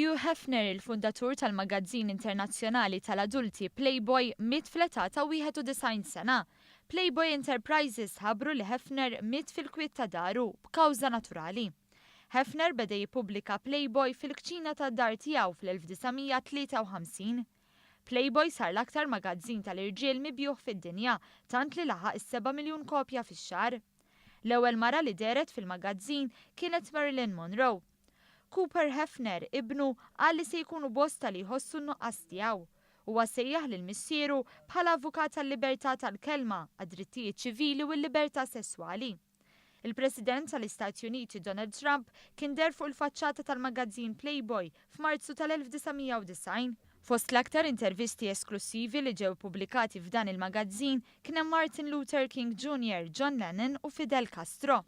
Hugh Hefner, il-fundatur tal-magazzin internazzjonali tal-adulti Playboy, miet fl-età ta' 91 sena. Playboy Enterprises ħabbru li Hefner miet fil-kwiet ta' daru b'kawża naturali. Hefner beda jippubblika Playboy fil-kċina tad-dar tiegħu fl-1953. Playboy sar l-aktar magazzin tal-irġiel mibjugħ fid-dinja, tant li laħaq is-7 miljun kopja fix-xahar. L-ewwel mara li dehret fil-magazzin kienet Marilyn Monroe. Cooper Hefner, ibnu, qal li se jkunu bosta li jħossu n-nuqqas tiegħu. Huwa sejjaħ lil missieru bħala avukat tal-libertà tal-kelma, għad-drittijiet ċivili u l-libertà sesswali. Il-President tal-Istati Uniti Donald Trump kien deher fuq il-faċċata tal-magazzin Playboy f'Marzu tal-1990. Fost l-aktar intervisti esklussivi li ġew ippubblikati f'dan il-magazzin kien hemm Martin Luther King Jr., John Lennon u Fidel Castro.